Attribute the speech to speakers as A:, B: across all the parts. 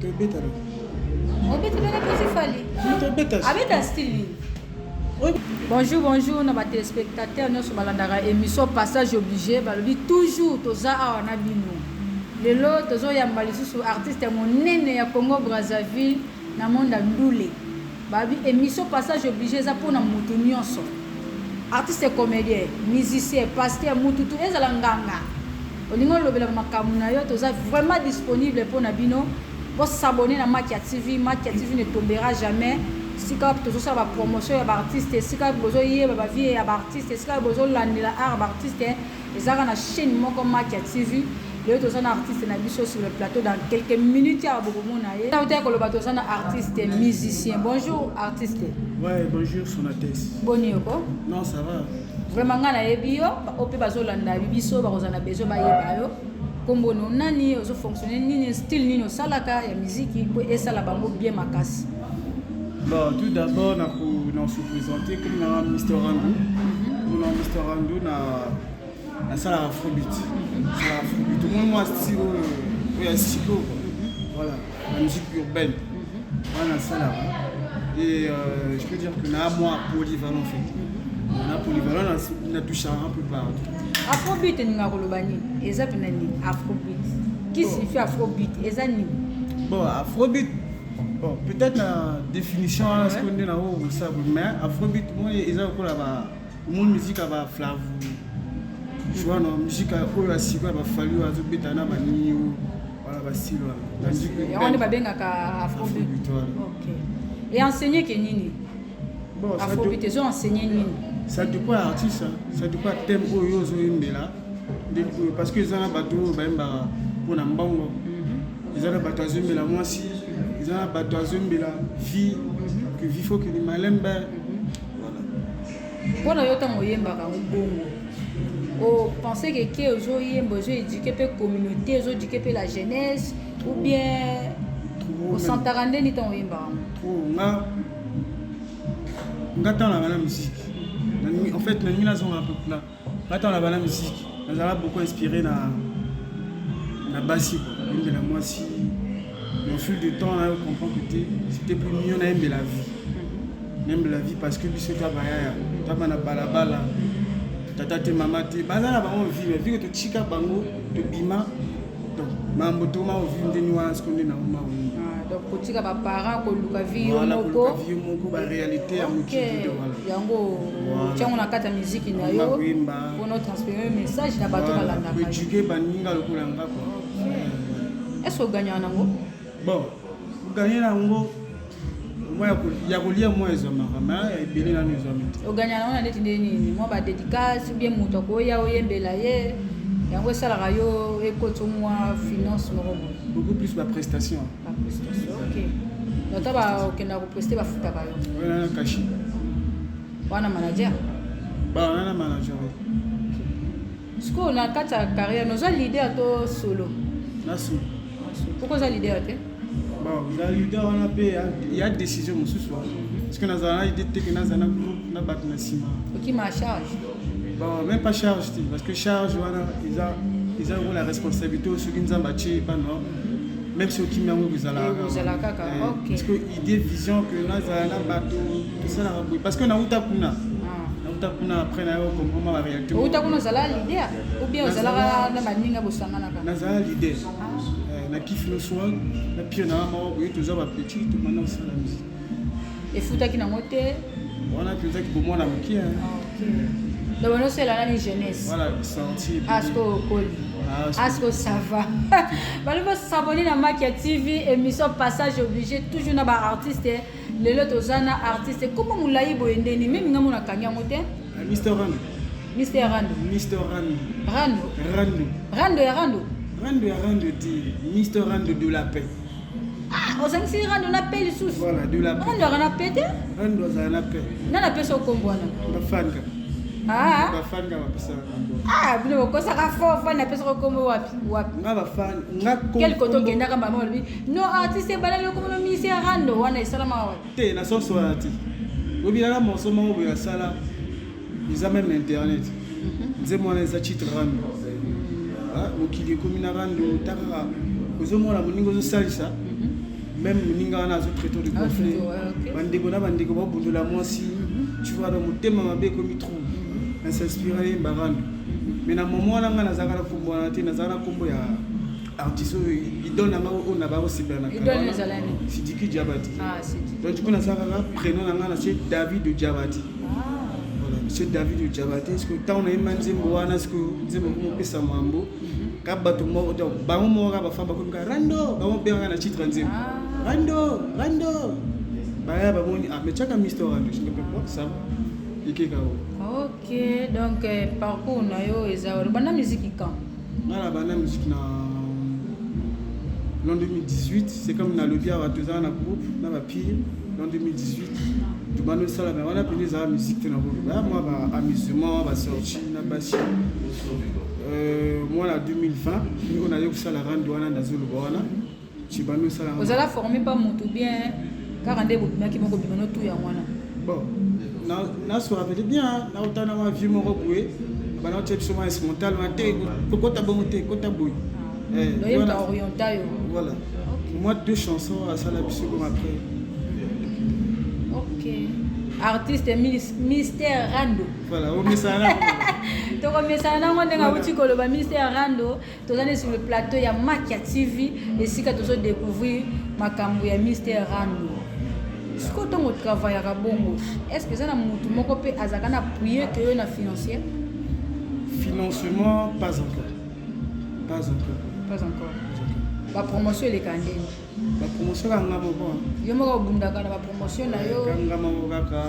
A: Tobetana.
B: Obeti bene petit Fally.
A: Tobeta.
B: Abeta style nini? Bonjour, bonjour na ba téléspectateurs nyonso balandaka émission Passage obligé. Balobi toujours toza awa na bino. Lelo tozoyamba lisusu artiste monene ya Congo Brazzaville na monde ya ndule. Babi émission Passage obligé eza mpona motu nyonso, artiste, comédien, musicien, pasteur, mutu tu, ezala nganga, olingi olobela makambo na yo, toza vraiment disponible mpona bino. Bos'abonner na Makia TV. Makia TV ne tombera jamais. Esika wapi tozosala bapromotion ya baartiste, esika bozoyeba bavie ya baartiste, esika bozolandela art baartiste, ezalaka na chaîne moko, Makia TV. Lelo toza na artiste na biso sur le plateau. Dans quelques minutes awa bokomona ye. Otaya koloba, toza na artiste musicien. Bonjour, artiste.
A: Ouais, bonjour Sonates.
B: Boni yoko?
A: Non, ça va.
B: Vraiment, ngai nayebi yo, oyo mpe bazolanda biso bakozala na besoin bayeba yo. Nkombo no nani? Ozofonctionne nini? Style nini osalaka ya miziki mpo esala bango bien makasi?
A: Bon, tout d'abord, na na se présenter comme na Mr Randou. Comme na Mr Randou, na nasalaka afrobeat. Nasalaka afrobeat. Moi moi style oyo oyo ya siko quoi. Voilà, la musique urbaine. Voilà, nasalaka. Et je peux dire que na moi polyvalent en fait. Na polyvalent, na touche un peu partout.
B: Afrobeat elingaka koloba nini? Eza mpena nini afrobeat? Qui signifie afrobeat? Eza nini?
A: Bon, afrobeat, bon, peut-être la définition wana sikoyo nde nango kosala, mais afrobeat moi eza lokola ba omoni musique ya baflavu, tu vois, non, musique oyo ya sikoyo ya baFally oyo azobeta na banini oyo, voilà, bastyle wana, la musique.
B: Yango nde babengaka afrobeat?
A: Afrobeat, voilà.
B: Ok, et enseigner ke nini?
A: Bon, ça
B: afrobeat ezo enseigner nini?
A: Ça dépend ya artiste, hein. Ça dépend ya thème oyo ozoyembela nde oyo, parce que eza na bato oyo bayembaka mpona mbongo, eza na bato azoyembela mwasi, eza na bato azoyembela vie, que vie faut kende malembe, voilà.
B: Mpona yo, ntango oyembaka yango bongo, opense ke ozoyemba, ozoéduquer mpe communauté, ozoéduquer mpe la jeunesse, ou bien osantaka ndeni ntango oyembaka yango?
A: Trop. Nga ntango na bana musique, en fait nalingi nazonga un peu kuna. Nga ntango na bana musique, nazala beaucoup inspiré na basi quoi, oyembela mwasi. Mais au fil du temps, nayo comprendre que te, c'était plus mieux nayembela vie, nayembela vie, parce que biso ta bayaya ta bana balabala, tata te, mama te, baza na bango vie, mais vu que totika bango, tobima, donc mambo toma ovie ndeni wana siko nde naoma oyimba.
B: Ah, donc kotika baparent, koluka vie yo
A: Voilà,
B: moko.
A: Koluka vie moko, baréalité ya mokili, donc voilà.
B: Yango tiango na kati ya miziki na yo.
A: Koyemba.
B: Mpona otransférer message na bato balandaka yo.
A: Koéduquer baninga lokola nga quoi.
B: Est ce que ogagnaka nango?
A: Bon, oganye nango mwa ya kolia, mwa ezwamaka, ma ya ebele nano ezwami te.
B: Ogagnaka nango na neti nde nini? Mwa badédicace ou bien moto akoya oyembela ye, yango esalaka yo ekoti mwa finance moko boye?
A: Beaucoup plus baprestation.
B: Baprestation, ok. Donc ta bakokenda koprester, bafutaka yo?
A: Wana na cachet.
B: Wana manager?
A: Ba wana manager.
B: Sikoyo na kati ya carrière, noza leader to solo?
A: Na solo.
B: Pourquoi oza leader te?
A: Bon, oza leader wana mpe ya décision mosusu wana, parce que nazala na idée te ke nazala na groupe na bato na nsima.
B: Okima charge?
A: Bon, même pas charge te, parce que charge wana eza lokola responsabilité oyo soki Nzambe atie bana, même si okimi yango,
B: ekozala kaka.
A: Parce que idée, vision que nazala na bato, tosalaka boye, parce que nauta kuna, nauta kuna, après nayo comprendre baréalité.
B: Outa kuna, ozala leader ou bien ozalaka na baninga bosanganaka?
A: Nazala leader na Kiff No Swag, na pire na moko boye, toza bapetit, tobanda kosala musique.
B: Efutaki nango te?
A: Wana tozaki bomwana mokie.
B: Donc onosala nani, jeunesse?
A: Voilà, sorti.
B: Asko okoli, asko ça va. Balobi bos'abonner na Makia TV, émission Passage obligé, toujours na baartiste. Lelo toza na artiste kombo molai boye ndeni, memi nga mona akangi yango te.
A: Mr Rando.
B: Mr Rando.
A: Mr Rando.
B: Rando.
A: Rando.
B: Rando ya Rando.
A: Rando ya Rando te, Mr Rando de la paix.
B: Ah, ozangisi Rando na paix lisusu.
A: Voilà, de la paix.
B: Rando aka na paix te.
A: Rando azala na paix.
B: Nani apesa okombo wana?
A: Bafanga.
B: Ah.
A: Bafanga bapesaka.
B: Ah, bino bokosaka fort. Fani apesaka kombo wapi wapi?
A: Nga bafani nga.
B: Quel côté okendaka, mama olobi no artiste ebalali okomona ministère Rando wana, esalamaka wapi?
A: Te, na soso wana te. Obilala morceau moko boye asala, eza même na internet. Nzembo wana eza titre Rando. Mokili ekomi na rando, ta kaka ozomona moninga ozosalisa. Même moninga wana azotraiter de gonflé. Bandeko na bandeko babundola mwasi, tu vois. Donc motema mabe ekomi trop. Nas'inspire yemba rando, mais na moment wana ngai nazalaka na nkombo wana te. Nazalaka na nkombo ya artiste oyo, idole na ngai oyo na bakosepela na Sidiki Diabati. Donc du coup nazalaka kaka prénom na ngai, natie David Diabati. Voilà, monsieur David Diabati. Est ce que ntango nayemba nzembo wana, est ce que nzembo komopesa mambo ka bato moko, donc bango moko kaka bafan bakomi kaka rando, bango bengaka na titre nzembo rando rando. Baya bamoni: "Ah, mais tiaka Mister Rando." Je ne peux pas ça, ekeka o.
B: Ok, donc parcours na yo eza wana. Banda musique quand?
A: Nga na banda musique na l'an 2018. C'est comme nalobi awa, tozala na groupe na bapire. L'an 2018 tobanda osala, mais wana pene ezala musique te. Na koloba ya mwa baamusement, basortie na basi. Mwa na 2020 oyo naye kosala rando wana, nazoloba wana tibanda osala.
B: Ozala formé pa motu bien, kaka nde bobimaki moko bima no tu yango wana?
A: Bon, naso rappele bien, naotana mwa vie moko boye, bana otia biso mwa instrumental wana te, kokota bongo te, kota boye.
B: Oyemba orienta yo?
A: Voilà, moi deux chansons asala biso comme après.
B: Ok, artiste Mystère Rando.
A: Voilà, omesana.
B: Tokomesana nango ndenge awuti koloba. Mystère Rando, toza nde sur le plateau ya Makia TV, esika tozodécouvrir makambo ya Mystère Rando. Sikoyo ntongo otravaillaka bongo, est ce que eza na motu moko mpe azalaka na appuyer ke yo na financier?
A: Financement, pas encore, pas encore.
B: Pas encore. Bapromotion eleka ndeni?
A: Bapromotion kanga moko.
B: Yo moko obundaka na bapromotion na yo?
A: Kanga moko kaka,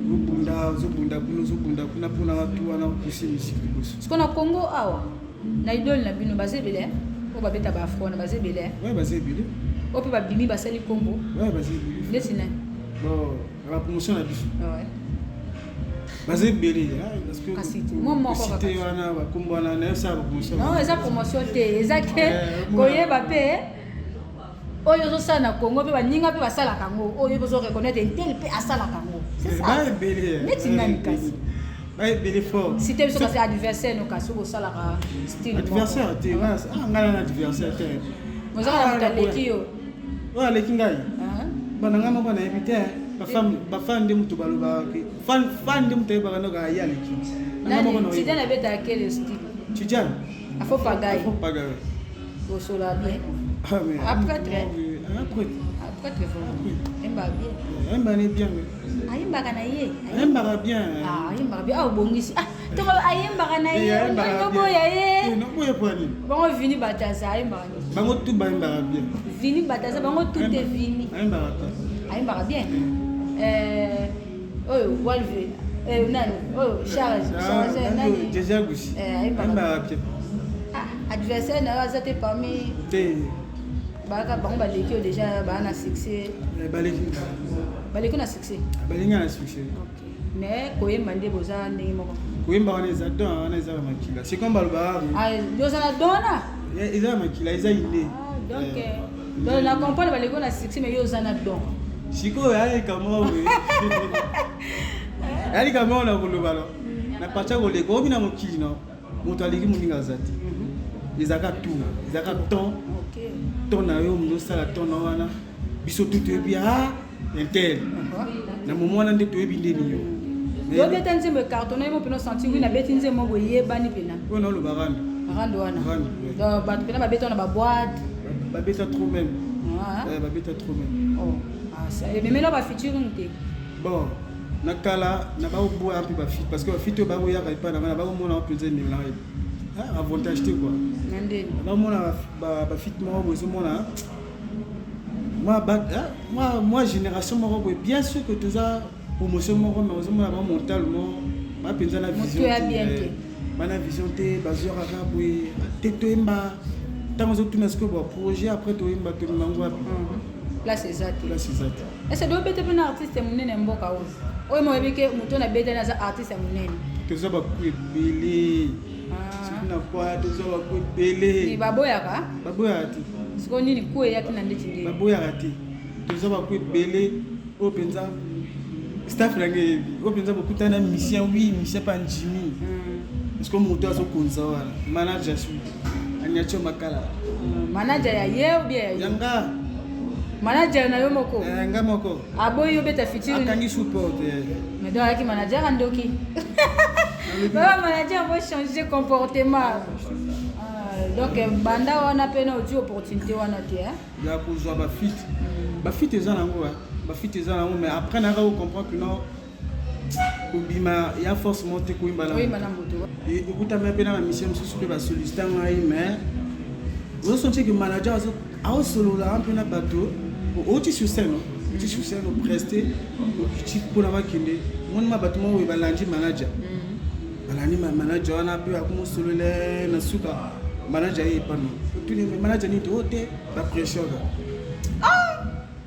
A: ozobunda, ozobunda kuna, ozobunda kuna mpona watu wana opuse musique liboso.
B: Sikoyo na Congo awa, na idole na bino, baza ebele oyo babeta baafro wana, baza ebele?
A: Ouais, baza ebele.
B: Oyo mpe babimi, basali kombo?
A: Ouais, baza ebele.
B: Neti nani?
A: Bon, na bapromotion na biso baza ebele, parce que
B: Kasi mo moko
A: cité
B: kaka.
A: Wana bakombo wana nayosala bapromotion.
B: Non, eza promotion te, eza ke koyeba mpe oyo ozosala na Congo mpe baninga mpe basalaka yango, oyo ozo reconnaître ntel mpe asalaka yango, c'est ça.
A: Ba ebele.
B: Neti nani kasi?
A: Ba ebele fort.
B: Cité biso kasi adversaire no, kasi okosalaka style moko.
A: Adversaire te, ngai na adversaire te.
B: Ozaka na moto aleki yo?
A: Oyo aleki ngai?
B: Ah.
A: Bana ngai moko nayebi te. Bafan nde moto balobaka, fan nde moto ayebaka noka ye aleki. Na ngai moko
B: Nani?
A: nayebi.
B: Tidiane abetaka quel style?
A: Tidiane.
B: Afro pagaille.
A: Afro pagaille.
B: Osola bien.
A: Ah, mais
B: Après, très.
A: Après.
B: Après, très fort, ayembaka bien.
A: Ayembaka ne bien, mais
B: Ayembaka na ye.
A: Ayembaka bien.
B: Ah, ayembaka bien. Ah, obongisi. Ah, toko ayembaka na ye.
A: Ayembaka bien.
B: Noboya ye.
A: Noboya po nini?
B: Bango Vini Bataza ayembaka nini?
A: Bango tu bayembaka bien.
B: Vini Bataza, bango tout est Vini.
A: Ayembaka bien.
B: Ayembaka bien. Oyo Walve, nani oyo, Charge, Charge nani?
A: Déjà Gusi.
B: Ayembaka.
A: Ayembaka bien.
B: Ah, adversaire na yo aza te parmi
A: Te.
B: Baka bango baleki oyo déjà baa na succès?
A: Baleki.
B: Baleki na succès?
A: Balingi na succès.
B: Mais koyemba nde boza ndenge moko?
A: Koyemba wana eza don, wana eza na makila, c'est comme balobaka.
B: Ah, yoza na don wana?
A: Eza na makila, eza inné.
B: Ah, donc donc na comprendre, baleki na succès, mais yo oza na don.
A: Sikoyo yalika moko boye, yalika moko na koloba no na parti ya koleka obi na mokili no, moto aleki moninga aza te. Ezalaka tour, ezalaka temps. Temps na yo, moto osala temps na wana, biso tu toyebi a intel na momo wana nde toyebi ndeni yo.
B: Yobeta nzembo ecartonne mo mpena osentir wi nabeti nzembo boye, eyebani mpena?
A: Oyo naoloba rando.
B: Rando wana?
A: Rando, ouais.
B: Donc bato mpena babeta wana baboîte?
A: Babeta trop même.
B: Ah.
A: Babeta trop même.
B: Oh. Ah, ememela bafeaturing te?
A: Bon, na kala na bakoboya mpe bafeat, parce que bafeat oyo bakoyaka epai na ngai, na bakomona mpenza emelaka avantage te quoi.
B: Na ndeni?
A: Bakomona bafeat moko boye, ezomona mwa génération moko boye. Bien sûr que toza promotion moko, mais ozomona bamontal moko bampenza na vision.
B: Moto ya bien te.
A: Bana vision te, bazwaka boye te. Toyemba ntango ozotuna sikoyo baprojet après toyemba, toyemba yango wapi?
B: Place eza te.
A: Place eza te.
B: Ese dobete mpe na artiste monene ya mboka oyo, oyo mo oyebi ke moto oyo nabetani aza artiste ya monene?
A: Toza baku ebele. Soki na kwa, toza baku ebele.
B: Baboyaka?
A: Baboyaka te.
B: Sikoyo nini ku eyaki na ndeti ndeni?
A: Baboyaka te, toza baku ebele oyo mpenza staff na ngai eyebi, oyo mpenza bokutana na musicien, oui, musicien mpe andimi, parce que moto azokonza wana, manager su Aniatio Makala.
B: Manager ya ye ou bien ya yo?
A: Yanga.
B: Manager na yo moko?
A: Eh, nga moko.
B: Aboyi yo beta featuring?
A: Akangi support. Eh.
B: Mais donc ayaki manager andoki. Baba manager bo changer comportement. Ah, donc banda wana pe na ozwi opportunité wana te, hein?
A: Ya kozwa ba feat. Ba feat eza nango, ba feat eza nango, mais après naka ko comprendre que non, kobima ya forcément te koyimba
B: na moto.
A: Ekutami mpe na bamission mosusu mpe basollicita ngai, mais ozosentir que manager aosolola mpe na bato. Outi sur scène, outi sur scène, opreste, okiti mpona bakende, monima bato moko oyo balandi manager, balandi manager wana mpe akomosolola. Na suka manager ye epano otuni manager nini te, o te bapression ka.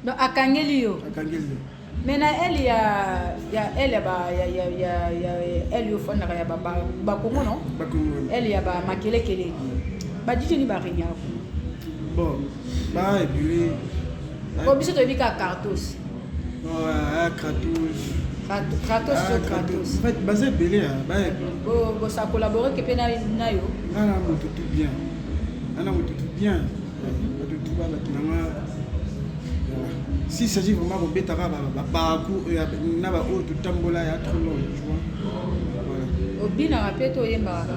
B: Donc akangeli yo?
A: Akangeli yo.
B: Mais na ele ya ele ya ba ya ele yo fandaka ya ba Bakongo, non?
A: Bakongo.
B: Ele ya ba makelekele, ba DJ ni baregnaka kuna?
A: Bon, ba ebele.
B: Po biso toyebi kaka Cartos.
A: Kratos.
B: Kratos to Kratos.
A: En fait, baza ebele, ba ebele.
B: Bosa collaborer ke mpe na yo?
A: Nga na moto tout bien, nga na moto tout bien, bato tout ba bato nanga. S'il s'agit vraiment kobetaka baparcours na baoyo totambola ya trop long, tu vois, voilà.
B: Obinaka mpe to oyembaka kaka?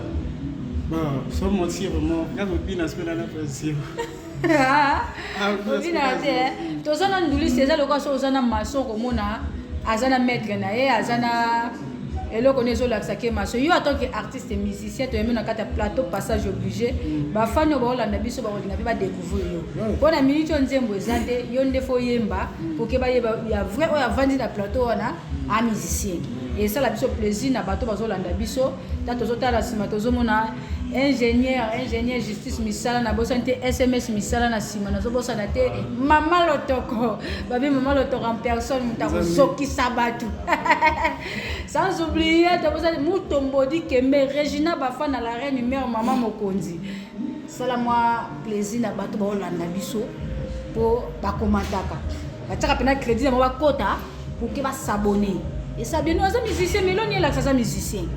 A: Bon, sans mentir, vraiment, nga kobina soki nana plaisir.
B: Obinaka te? Toza na ndulisi, eza lokola so oza na maçon, komona aza na maître na ye, aza na eloko nde ezolakisa ke maçon. Yo en tant que artiste musicien, toyembi na kati ya plateau Passage Obligé, bafani oyo baolanda biso bakolinga mpe badécouvrir yo. Mpo na miniti oyo nzembo eza te, yo nde fo oyemba poke bayeba ya vrai oyo avandi na plateau wana a musicien. Esala biso plaisir na bato bazolanda biso. Ta tozotala nsima, tozomona ingénieur justice misala na bosani te, SMS misala na nsima, nazobosana te mama Lotoko, babi mama Lotoko en personne, moto akozokisa bato. Sans oublier tobosani Mutombodi Kembe, Regina Bafana, la reine mère, mama mokonzi. Sala mwa plaisir na bato baolanda biso, mpo bakomataka, batiaka mpena crédit na bango, bakota pour ke basabone. Esa bien, aza musicien, meloni elakisa aza musicien.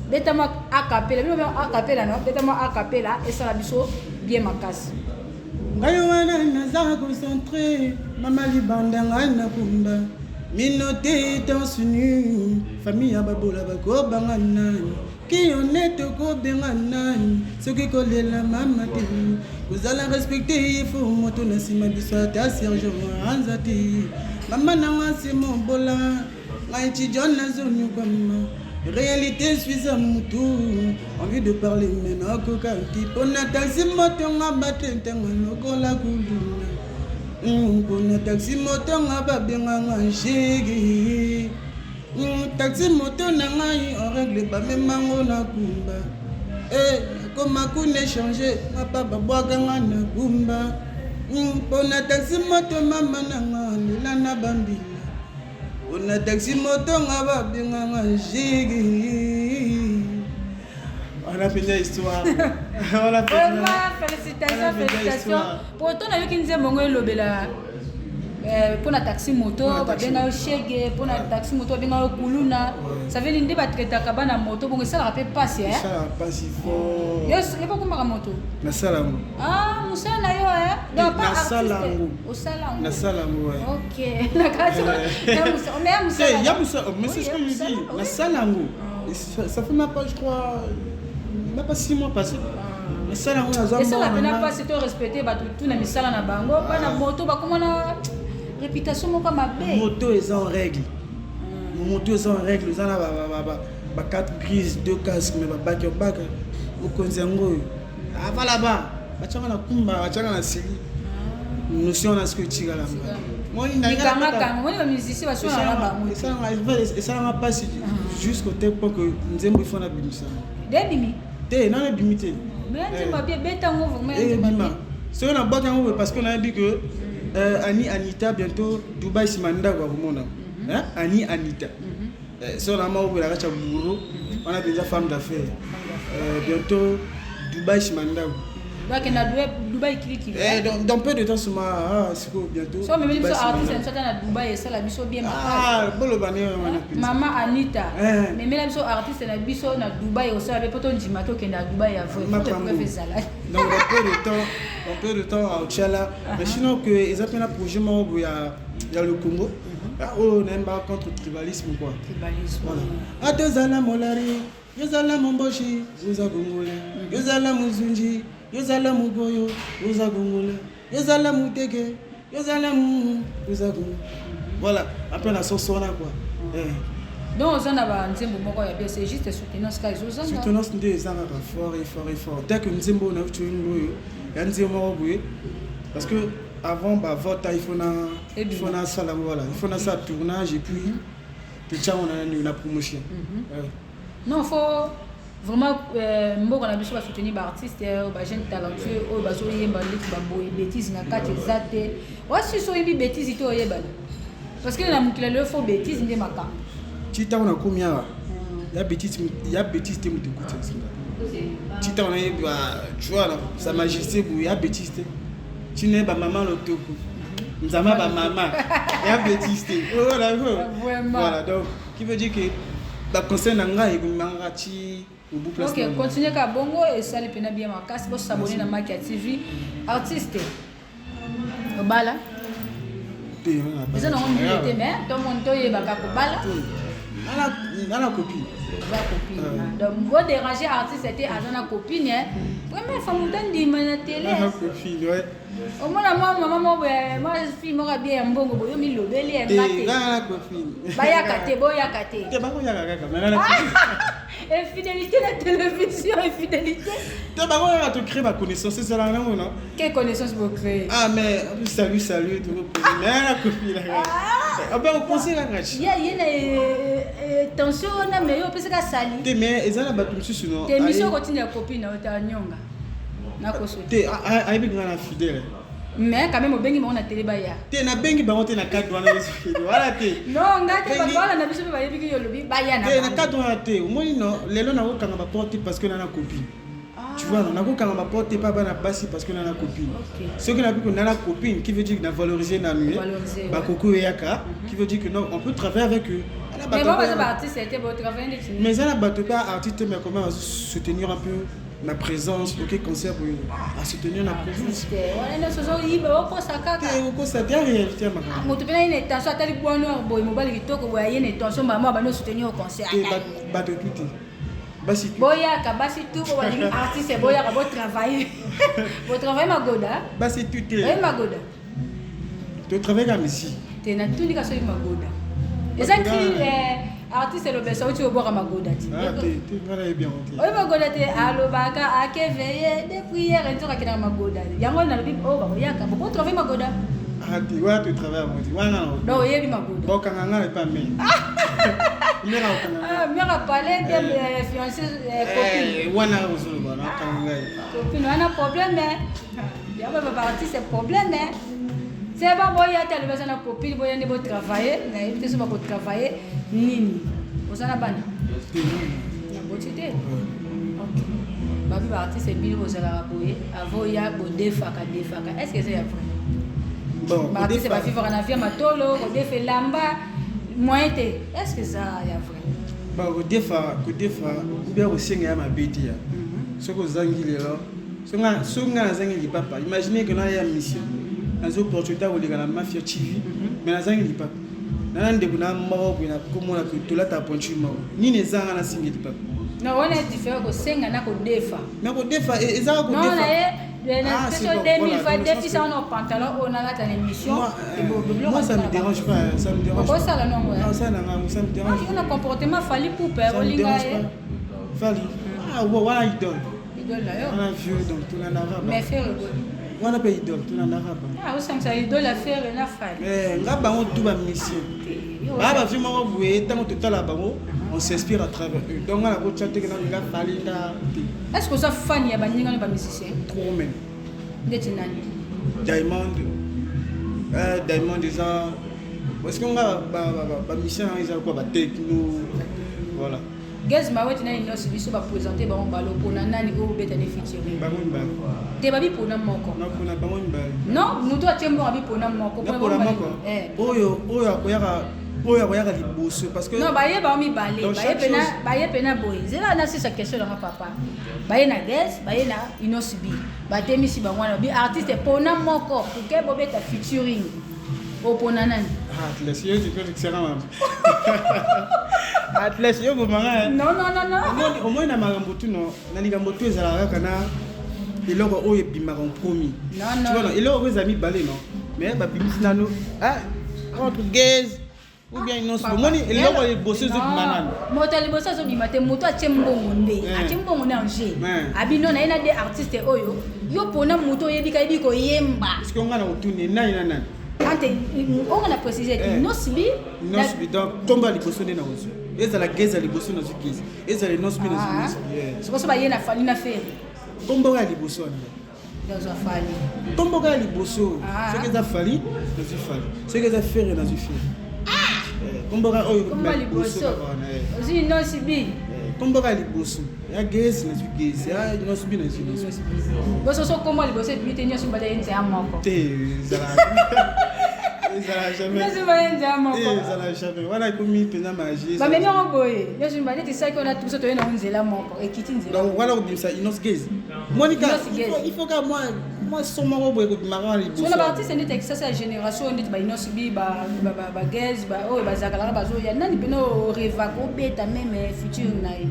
B: Betama acapella bino, acapella no, betama acapella, esala biso bien makasi.
A: Ngai wana naza concentré, mama libanda, ngai nakumba mino te, torse nu, famille ya babola bakobanga nani? Kiyone tokobenga nani soki kolela mama te? Kozala respecte ye fo moto na nsima biso, ata sergent anza te. Mama nanga se mobola, ngai tijon nazonyokwama, réalité suiza mutu, envie de parler mais nakoka te, mpona taxi moto nga batentanga lokola kuluna, mpona taxi moto nga babenganga shege. Taxi moto na ngai en règle, bamemango na kumba, nakoma kuna échange mapa, babwakanga na kumba mpona taxi moto. Mama nanga lela na bambila, mpona taxi moto nga babenganga shege. Wana mpenza histoire.
B: Vraiment, félicitation, félicitation. Po to nayoki nzembo ngo elobela mpona taxi moto, babenga yo shege, mpona taxi moto babenga yo kuluna. Ça veut dire nde batraitaka bana moto bongo, esalaka mpe pasi.
A: Esalaka pasi fort.
B: Yo bokomaka moto?
A: Nasala yango.
B: Ah, mosala na yo, donc pas
A: Nasala yango.
B: Osala yango?
A: Nasala yango.
B: Ok, mais ya mosala.
A: Ya mosala, mais c'est ce que je dis, nasala yango, ça fait même pas, je crois même pas 6 mois passé nasala yango, naza.
B: Esala mpena mpasi. To respecte bato tu na misala na bango. Bana moto bakoma na réputation moko mabe.
A: Moto eza en règle, moto eza en règle, eza na ba 4 grises, 2 casques, mais babaki obaka mokonzi yango oyo ava là-bas, batianga na kumba, batianga na sili notion wana sikoyo etikala.
B: Mikangakanga, moni bamusicien basonaka bango.
A: Esalanga mpasi jusqu'au tel point que nzembo ifo nabimisa.
B: Debimi?
A: Te, nano ebimi te.
B: Mais nzembo abie, betango vraiment.
A: Ebima soki nabwaki yango, parce que nayebi que Ani Anita bientôt Dubai, nsima ndako akomona Ani Anita. So na moko boye na kati ya bureau wana mpenza, femme d'affaires, bientôt Dubai, nsima ndako.
B: Bakenda Dubai kilikili.
A: Eh, dans peu de temps seulement, ah, sikoyo bientôt.
B: So omemeli biso artiste na biso ata na Dubai, esala biso bien makasi.
A: Ah, boloba ne wana mpenza.
B: Mama Anita, memela biso artiste na biso na Dubai, osala be mpo tondima tokende ya Dubai ya vrai.
A: Makambo.
B: Preuve ezala.
A: Donc dans peu de temps, dans peu de temps aotiala. Mais sinon que eza mpe na projet moko boye ya le Congo oyo nayemba contre tribalisme quoi.
B: Tribalisme.
A: Voilà. Atozala molari, yozala momboshi, oza congolais, yozala mozunji, yozala moboyo, oza congolais, yozala moteke, yozala mu, oza congolais. Voilà, après na soso wana quoi. Eh.
B: Donc oza na banzembo moko ya bien, c'est juste soutenance ka ezozanga.
A: Soutenance nde eza kaka fort et fort et fort. Dès que nzembo oyo nauti oyimba oyo ya nzembo moko boye, parce que avant bavote il faut na il faut nasala, voilà, il faut nasala tournage et puis totiango na nani, na promotion. Ouais.
B: Non, faut vraiment mboka na biso basoutenir baartiste, bajeune talentueux oyo bazoyemba ndeti baboye. Bétise na kati eza te. Wasi so oyembi bétise te, oyebana, parce que na mokili lelo faut bétise nde makambo.
A: Ti ntango nakomi awa, ya bétise, ya bétise te. Moto ekuti esinga ti ntango nayeba joi na Sa Majesté boye, ya bétise te. Ti nayeba mama lotoko, nzambe bamama, ya bétise te. Voilà.
B: Vraiment.
A: Voilà, donc qui veut dire que baconseil na ngai ekomemanga ti obu place.
B: Ok, continue kaka bongo, esali mpena bien makasi. Bosabone na Maki ya TV. Artiste, obala? Eza nango mbile te, mais tomoni toyebaka kobala.
A: Nga na copine.
B: Oza copine, donc bodéranger artiste te, aza na copine. Première fois moto andima na télé.
A: Na copine, ouais.
B: Omona mwa mama moko boye, mwa fille moko abie ya mbongo boye, yo milobeli ya
A: te.
B: Nga te.
A: Nga na copine.
B: Bayaka te, boyaka te.
A: Te, bakoyaka kaka, mais nga na copine.
B: Infidélité na télévision, infidélité.
A: Te, bakoyaka, tocrée baconnaissance, ezalaka nango no.
B: Quelle connaissance bocrée?
A: Ah mais salut, salut, mais na copine abe opense kaka.
B: Ye ye na tension wana, mais yo opesaka sali.
A: Te, mais eza na bato mosusu no.
B: Te, mission okotinda copine na yo te, anyonga nakoso.
A: Te, ayebi nga na fidèle.
B: Mais quand même obengi bango na télé, baya.
A: Te, nabengi bango te na cadre wana, wana te.
B: Non, nga te, bato balanda biso mpe bayebiki yo olobi baya na
A: te na
B: bango.
A: Cadre wana te. Omoni no, lelo nakokanga baporte parce que na na copine, tu vois? Non, nakokanga baporte pa bana basi parce que na na copine. Soki nabi ko na na copine, qui veut dire que na valoriser nanu ye.
B: Valoriser, ouais.
A: Bakoko eyaka, qui veut dire que non, on peut travailler avec eux. Ala
B: Mais
A: bato
B: bango baza
A: oyo-
B: baartiste te, botravaille ndeti.
A: Mais eza na bato mpe artiste, mais comment soutenir un peu ma présence? Ok, concert boye, à soutenir na présence.
B: Artiste wana nyonso ozoyiba, okosa kaka.
A: Te, okosa te, ya réalité ya makambo.
B: Moto mpe na ye na tension, atali bois noir boye, mobali kitoko boye, aye na tension, mama bandi osoutenir au concert.
A: Te, bato tu te, basi tu.
B: Boyaka, basi tu bo balingi artiste, boyaka, botravaille, botravaille magoda.
A: Basi tu te.
B: Oye magoda.
A: Totravaille kaka musique.
B: Te, natuni ka soki magoda eza
A: Magoda.
B: cri artiste elobesa oti obwaka magoda ti.
A: Ah, te te, nga nayebi yango te.
B: Oyo magoda te, alobaka akeveye de prière, nzoka akendaka magoda. Yango nalobi oyo bakoyaka, bokotravaille magoda.
A: Ah te, wana totravaille yango te wana.
B: Donc oyebi magoda?
A: Bokanga nga na epa mere, mere akokanga nga.
B: Ah, mère apale te, fiancé, copine.
A: Eh, wana ozoloba nakokanga ngai.
B: Copine wana problème, yango baartiste problème. C'est bon, boya te, alobi aza na copine, boya nde botravaille. Nayebi te so bakotravaille nini. Oza na bana?
A: Te.
B: Naboti te. Ok, babi baartiste bino bozalaka boye, avo ya bodefaka defaka, est ce que eza ya vrai?
A: Bon.
B: Baartiste
A: kodefa-
B: bavivaka na vie ya matolo, kodefa elamba moyen te, est ce que eza ya vrai?
A: Bon, kodefa, kodefa ou bien kosenga ya mabe te. Ya soki ozangi lelo, soki nga nazangi lipapa, imagine ke naya mission, nazwi opportunité ya koleka na Mafia TV, mais nazangi lipapa nana ndeko na moko boye, nakomona tolata pointure moko, nini ezanga nasingi lipapa?
B: Non, wana différent, kosenga na kodefa.
A: Mais kodefa ezaka
B: Non, na
A: kodefa.
B: ye
A: Ah, c'est
B: na
A: bon,
B: 2000
A: voilà,
B: fois
A: dans le sens
B: defisa wana pantalon oyo nalata na émission.
A: Moi, ça me dérange pas, hein, ça me dérange pas.
B: Okosala nongo?
A: Non, ça, non, ça me dérange.
B: Yo na comportement Fally Ipupa.
A: Ça me
B: Olinga
A: dérange
B: ye?
A: pas. Fally, ah ouais, wana idole.
B: Idole na yo?
A: Wana vieux, donc tolandaka.
B: Mais Ferre?
A: Wana mpe idole, tolandaka bango.
B: Ah, osangisa idole ya Ferre na Fally?
A: Mais nga, bango tu bamission baa bavie moko boye, ntango totala bango, on s'inspire à travers eux. Donc nga nakotya teke na nga Fally nga te.
B: Est ce que oza fan ya baningano bamusicien?
A: Trop même.
B: Ndeti nani?
A: Diamond, Diamond eza parce que nga bamission yango eza kwa batechno, voilà.
B: Gaz Mawete nani nyonso biso baprésente bango balo, mpona nani oyo obetani featuring?
A: Bango mibale.
B: Te, babi mpona moko.
A: Napona bango mibale.
B: Non, moto atie mbongo abi mpona moko.
A: Napola moko.
B: Eh.
A: Oyo oyo akoyaka Oyo akoyaka liboso, parce que
B: Non, baye bango mibale.
A: Dans
B: Baye
A: chaque
B: pena
A: chose-
B: baye pena boye. Zela na sisa question nanga, papa. Baye na Gaz, baye na Innoss'B. Batemisi bango wana bi artiste pona moko pour que bobeta featuring. Opona nani?
A: Atlas, yo sikoyo mama Atlas, yo bomanga.
B: Non, non, non, non.
A: Omoi na makambo tu, no na likambo tu ezalaka kaka na eloko oyo ebimaka en premier.
B: Non, non.
A: Tu vois, non, eloko oyo eza mibale, non, mais babimisi nano, ah, entre Gaz ou bien Innoss'B. Omoni, eloko ya liboso ezobima nano.
B: Moto ya liboso azobima te. Moto atie mbongo nde atie mbongo nde ange abino na ye na de artiste oyo yo mpona moto oyebi kayebi koyemba.
A: Parce que nga na kotuni nani na nani?
B: Ante onga na précise ete Innoss'B.
A: Innoss'B. Donc nkombo ya liboso nde na kozwa, ezala Gaz ya liboso nazwi Gaz, ezala Innoss'B nazwi Innoss'B.
B: Sikoso baye na Fally na Ferre.
A: Nkombo ya liboso wana.
B: Nazwa Fally.
A: Nkombo kaka ya liboso. Soki eza Fally, nazwi Fally. Soki eza Ferre, nazwi Ferre. Nkombo kaka oyo.
B: Kombo ya liboso.
A: Kaka wana, eh.
B: Ozwi Innoss'B.
A: Nkombo kaka ya liboso ya Gaz, nazwi Gaz, ya Innoss'B, nazwi Innoss'B.
B: Boso so kombo ya liboso ebimi te, nyonso mibale ye nzela moko.
A: Te, ezala jamais.
B: Nyonso mibale ye nzela
A: Te,
B: moko.
A: ezala jamais. Wana ekomi mpenza magie.
B: Bamemi yango boye, nyonso mibale neti saki wana, biso toye nango nzela moko, ekiti nzela.
A: Donc wana kobimisa Innoss Gaz, monika.
B: Innoss Gaz.
A: Il faut ka mwa son moko boye kobimaka wana liboso.
B: Sona baartiste ndeti ya Kisasa ya génération oyo, ndeti baInnoss'B, baGaz, oyo bazakalaka, bazoya, nani mpena orêvaka obeta même featuring na ye?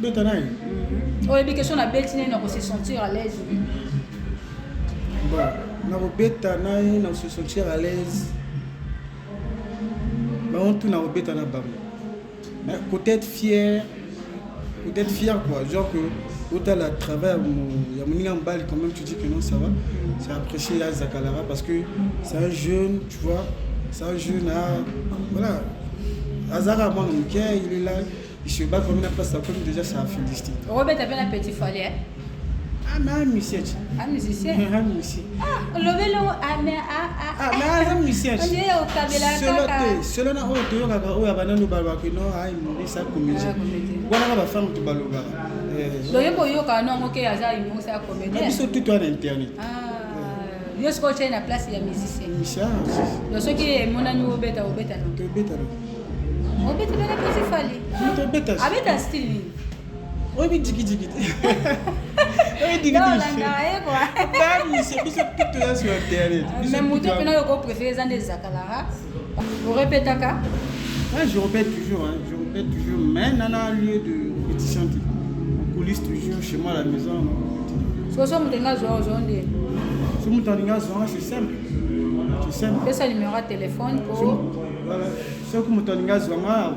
A: Beta na ye?
B: Oyebi question na beti nini, na kose sentir à l'aise.
A: Bon, nakobeta na ye, na se sentir à l'aise, bango tu nakobeta na bango. Mais peut-être fier, peut-être fier quoi, genre que otala travail ya moninga mobali, quand même tu dis que non, ça va, c'est apprécié ya Zakalara, parce que c'est un jeune, tu vois, c'est un jeune à, voilà, azaka mwana moke, il est là, il se bat comme na place akomi déjà, ça a félicité.
B: Okobeta mpe na petit Fally, eh?
A: Ah, mais un musicien.
B: Un musicien.
A: Un musicien.
B: Ah, olobeli yango, ah, mais ah, ah.
A: Ah, mais aza musicien.
B: Ondire okabela
A: Selo
B: kaka.
A: te, selo na oyo toyokaka, oyo abananu balobaka no ai humoriste, comédien.
B: Ah, comédien.
A: Wana kaka bafemme to balobaka.
B: Loyeba oyokaka no yango ke aza humoriste ya
A: Na
B: comédien.
A: biso tutu wana internet.
B: Ah, yo sikoyo otyai na place ya musicien.
A: Musicien.
B: Donc soki emonani obeta, obeta no?
A: Tobeta no.
B: Obeta mpe na petit Fally?
A: Tobeta.
B: Abeta style nini?
A: Oyebi jikijiki te, oyebi.
B: Olanda ye kua.
A: Bamusicien, biso tutu ya sur internet. Biso
B: Mais moto
A: tutu
B: mpena oyo kopréféré eza nde Zakalaka. Orepetaka?
A: Ouais, je répète toujours, hein, je répète toujours, mais nana lieu de répétition, en coulisses toujours, chez moi à la maison, on répète.
B: Soso moto nga azwa, ozwa nde?
A: So moto alingi azwanga, c'est simple. C'est simple.
B: Pesa numéro ya téléphone po.
A: Voilà. Soki moto alingi azwanga,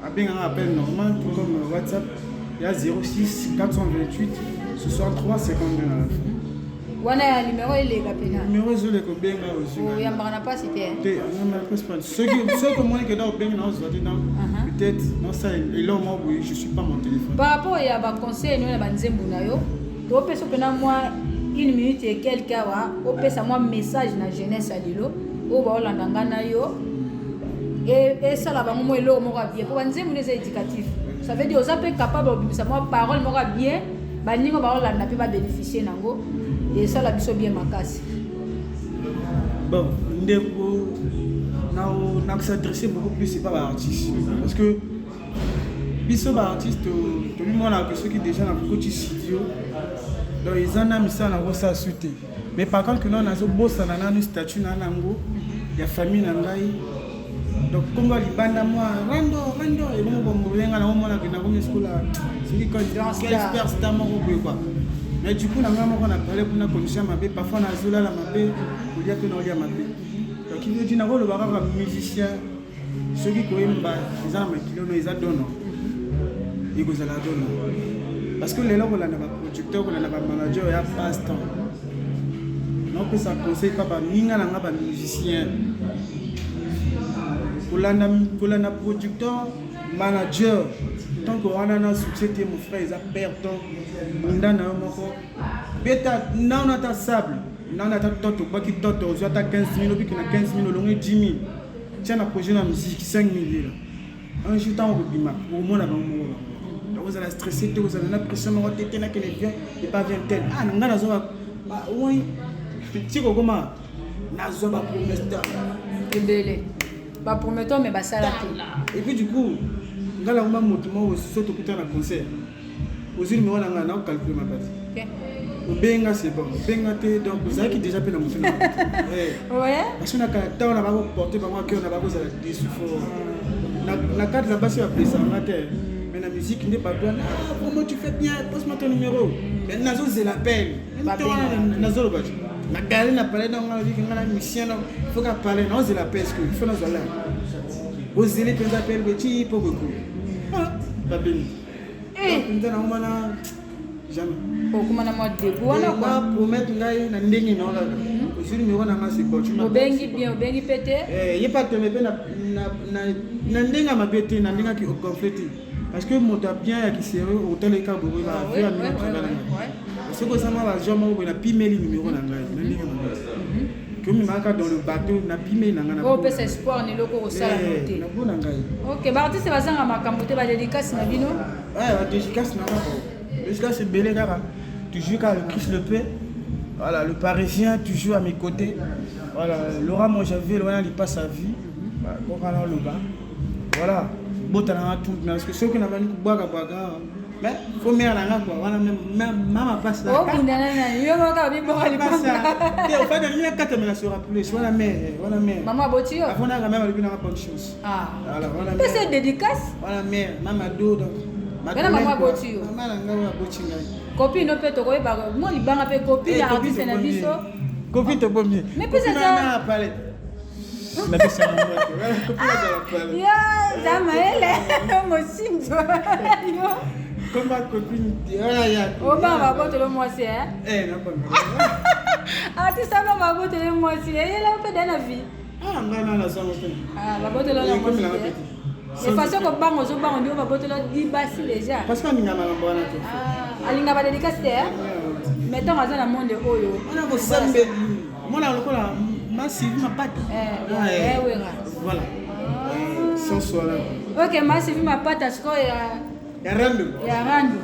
A: abenganga appel normal, tout comme WhatsApp. Il y a 06 428 63 52 à la fin.
B: Wana ya numéro eleka mpena.
A: Numéro ezoleka, obenga, ozwi.
B: Oyambaka na mpasi te?
A: Te, soki omoni ke da obengi na ozwa te, donc peut-être nasala eloko moko boye, je suis pas mon téléphone.
B: Par rapport ya baconseil no na banzembo na yo, topesa mpena mwa une minute et quelque awa, opesa mwa message na jeunesse ya lelo oyo baolanda nga na yo, esala bango mwa eloko moko ya bien, po banzembo no eza éducatif. Ça veut dire oza mpe capable obimisa mwa parole moko ya bien, baninga baolanda mpe babénéficie nango, esala biso bien makasi.
A: Bon, ndeko, nakos'adresse beaucoup plus epa baartiste, parce que biso baartiste tomimonaka soki déjà nakokoti studio, donc eza na misala nakosala su te. Mais par contre no nazobosana nanu statut na nango ya famille na ngai. Donc nkombo ya libanda, mwa rando rando ebongo bombolenga naomonaka nakomi sikola soki quel star moko boye quoi. Mais du coup na ngai moko na parle kuna condition mabe, parfois nazolala mabe, kolia mpe naolia mabe. Donc il veut dire nakoloba kaka musicien, soki koyemba eza na makili ono, eza dono, ekozala dono, parce que lelo kolanda baproducteur, kolanda bamanager ya passe temps. Naopesa conseil pa baninga na nga bamusicien, kolanda producteur, manager, tant que wana na succès te, mon frère, eza perte temps. Bunda na yo moko, beta nano ata sable, nano ata toto, obwaki toto, ozwi ata 15 000, obiki na 15 000, olongi 10 000, tia na projet na musique 5 000 lela. Un jour ntango kobima, okomona bango moko bango. Donc ozala stressé te, ozala na pression moko te te, nakende vient epa vient tel. Ah, na ngai nazwa oi ti kokoma nazwa bapromesse
B: ebele. Baprometteur, mais basala te.
A: Et puis du coup, nga nakoma moto moko, so tokuta na concert, ozwi numéro na ngai, naocalcule mapati. Obenga, c'est bon, obenga te, donc ozalaki déjà mpe na motu na parce que na ntango na bakoporte bango akeo na bakozala déçu fort na cadre na basi baplesanga te, mais na musique nde bato wana: "Ah, vraiment tu fais bien, passe-moi ton numéro." Mais nazozela peine, nazoloba te, na gare na palais, donc nalobiki nga na musicien, donc faut ka palais naozela pe, est-ce que il faut nazwa la ozeli mpenza pele beti mpo boku babengi mpenza nango wana jamais.
B: Okoma na mwa dégoût wana
A: quoi. Promettre ngai na ndenge nao kaka, ozwi numéro na nga, c'est bon.
B: Obengi bien, obengi mpe te.
A: Ye pa teme mpe na ndenge ya mabe te, na ndenge ya gonfle te, parce que moto ya bien ya kisere otaleka boye bavie ya numéro travail na ngai. Soki osanga bagenre moko boye, napimeli numéro na ngai na ndenge mabe, komemaka dans le bateau, napimeli na ngai.
B: Opesa espoir na eloko kosala no te.
A: Nabo na ngai.
B: Ok, baartiste bazanga makambo te, badédicace na bino.
A: Badédicace na nga, dédicace ebele kaka, toujours kaka le Christ le Paix, voilà, le Parisien toujours à mes côtés, voilà, Laura Monjavel wana lipa sa vie kokana oloba, voilà, botalanga tout, parce que soki nabandi kobwakabwaka, mais faut mère na nga quoi, wana mama passe.
B: Obundana na yo moko, biboka
A: lipasa te, ofanda nini akatamela se rappeler wana mère, wana mère.
B: Mama aboti yo.
A: Afonaka mère, alobi nanga bonne chance.
B: Voilà, wana pesa dédicace.
A: Wana mère, mama do, donc.
B: Wana mama aboti yo.
A: Mama na ngai oyo aboti ngai.
B: Copine mpe tokoyeba mwa libanga mpe copine ya artiste na biso.
A: Copine tobomi.
B: Mais pesa
A: eza pale.
B: Yo za mayele mosinzo yo.
A: Comme copine wana ya.
B: Obanga babotolo mwasi. Artiste aba babotolo mwasi, eyela mpe da na vie.
A: Ah, ngai na nazango te.
B: Babotolo na mwasi te, façon kobanga, ozobanga ndio babotolo di basi déjà.
A: Parce que alinga makambo wana te.
B: Alinga badédicace te, mais ntango aza na monde oyo.
A: Wana kosambeli mona lokola Masivi Mapata.
B: Wera.
A: Voilà, sens wana.
B: Ok, Masivi Mapata sikoyo ya
A: ya rando.
B: Ya rando.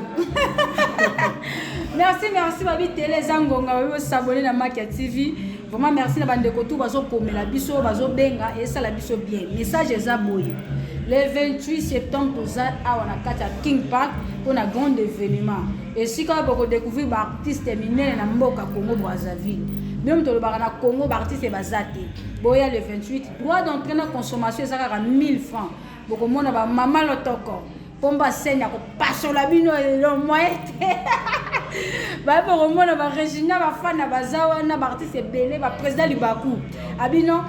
B: Merci, merci. Babi tele eza ngonga, babi bosabone na Maki ya TV. Vraiment merci na bandeko tu bazokomela biso, bazobenga, esala biso bien. Message eza boye: le 28 septembre toza awa na kati ya King Park mpona grand événement, esika oyo bokodécouvrir baartiste minene na mboka Congo Brazzaville. Bino tolobaka na Congo baartiste baza te. Boya le 28, droit d'entrée na consommation eza kaka 1000 francs. Bokomona bamama lotoko mpomba scène ya kopasola bino elo moyen te. Baye bokomona baregina, bafana baza wana, baartiste ebele, baprésident libaku abino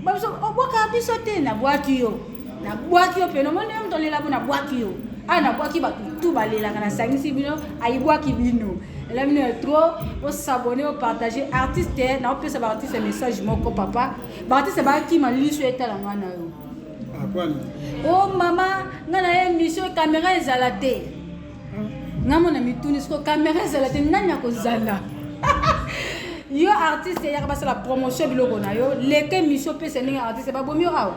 B: babiso obwaka biso te. Nabwaki yo, nabwaki yo pene, omoni yo moto olela bo, nabwaki yo awa, nabwaki bato tu balelaka, nasangisi bino, ayibwaki bino, ela bino ya trop. Bosabone, bopartage. Artiste, naopesa baartiste message moko, papa. Baartiste bakima liso etala ngai na yo. O mama ngai na ye émission, caméra ezala te. Ngai mona mituni siko, caméra ezala te, nani akozala? Yo artiste, eyaka basala promotion biloko na yo, leka émission, opesa ndenge artiste babomi yo awa.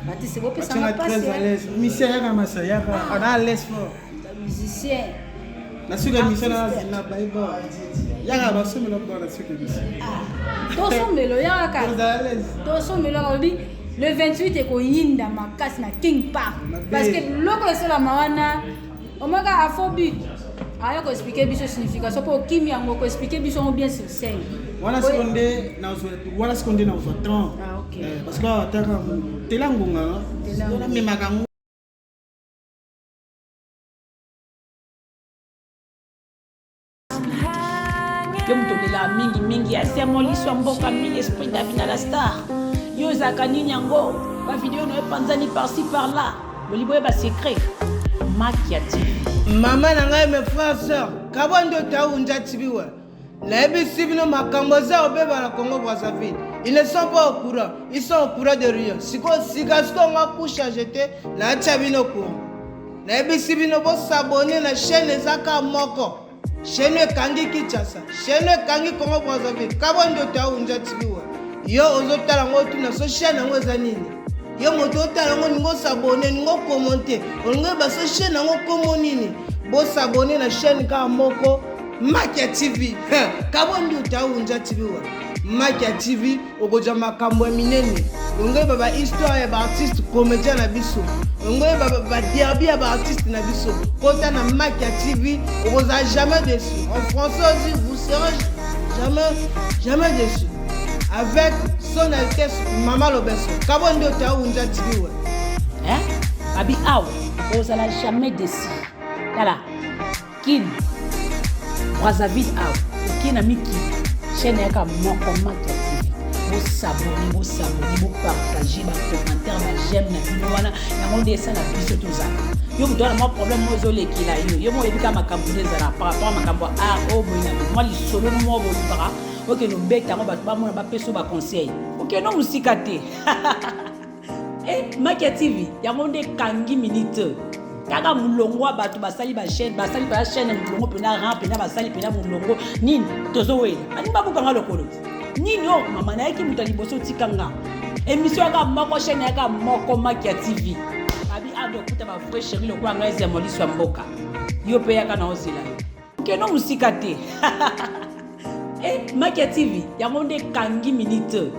B: Artiste bopesanga
A: pasi. Musicien yaka, masa yaka ana à l'aise fort.
B: Musicien.
A: Na suka émission na bayeba yaka, basomela mpo na suka émission.
B: Tosombelo yaka, tosombelo. Alobi le 28 ekoyinda makasi na King Park, parce que biloko esalama wana omaka afrobeat. Aya koexpliquer biso signification mpo okimi yango, koexpliquer biso yango bien sur scène.
A: Wana siko nde, wana siko nde nazwa temps, parce que awa ataka tela ngonga namemaka yango.
C: Yo moto olelaka mingimingi, asemo liso ya mboka mingi, esprit Davina la star. Yo ezalaka nini yango? Bavideo na yo epanzani par-ci par-là, bolingi boyeba secret Maki ya TV.
D: Mama na ngai, mes frères, sœurs, kabwa ndoto awunja tibiwe. Nayebisi bino makambo eza kobeba na Congo Brazzaville. Ils ne sont pas au courant, ils sont au courant de rien. Sikoyo sika sikoyo nga couche te, natia bino courant. Nayebisi bino bosabone na chaîne eza kaka moko, chaîne ekangi Kinshasa, chaîne ekangi Congo Brazzaville, kabwa ndoto awunja tibiwe. Yo ozotala yango, otuna so chaîne yango eza nini. Yo moto otala yango, olingi osabone, olingi okommente, olingi oyeba so chaîne yango komo nini. Bosabone na chaîne kaka moko, Makia TV, kabwa ndoto awunja tibiwa. Makia TV, okozwa makambo ya minene. Olingi oyeba ba histoire ya ba artiste comédien na biso, olingi oyeba ba derby ya ba artiste na biso, kota na Makia TV, okozala jamais déçu. En français aussi, vous serez jamais jamais déçu. Avec son altesse Mama Lobeso. Kabo ndoto ya Unja TV we.
C: Hein? Abi awa ozala jamais déçu. Tala Kin Brazzaville awa oke na mikili chaîne yaka moko Makia TV bosabone bosabone bopartage bacommentaire bajeme na bino wana yango nde esala biso tozala yo moto wana mwa problème moko ezolekela yo yo moko oyebi kaka makambo nde ezala par rapport makambo ya art oyo boye na boye mwa lisolo moko bolukaka okende obeta yango bato bamona bapesa yo baconseil okende mosika te. Eh, Makia TV yango nde ekangi minute kaka molongo ya bato basali bachaîne basali ba chaîne molongo mpena ran mpena basali mpena molongo nini tozowela baningi babukanga lokolo nini oyo mama nayaki moto ya liboso otika nga émission yaka moko chaîne yaka moko Makia TV abi ado okuta ba vrai chéri lokola ngai ezemo liso ya mboka yo mpe yaka na ozela yo Keno mosika te. Eh, Makia TV yango nde ekangi minute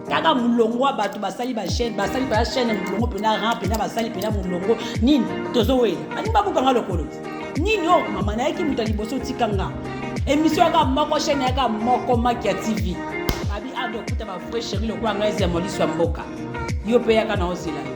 C: kaka molongo ya bato basali bachaîne basali ba chaîne molongo mpena ran mpena basali mpena molongo nini tozowela baningi babukanga lokolo nini oyo mama nayaki moto ya liboso otika nga émission yaka moko chaîne yaka moko Makia TV abi ado okuta ba vrai chéri lokola ngai ezemo liso ya mboka yo mpe yaka na ozela yo.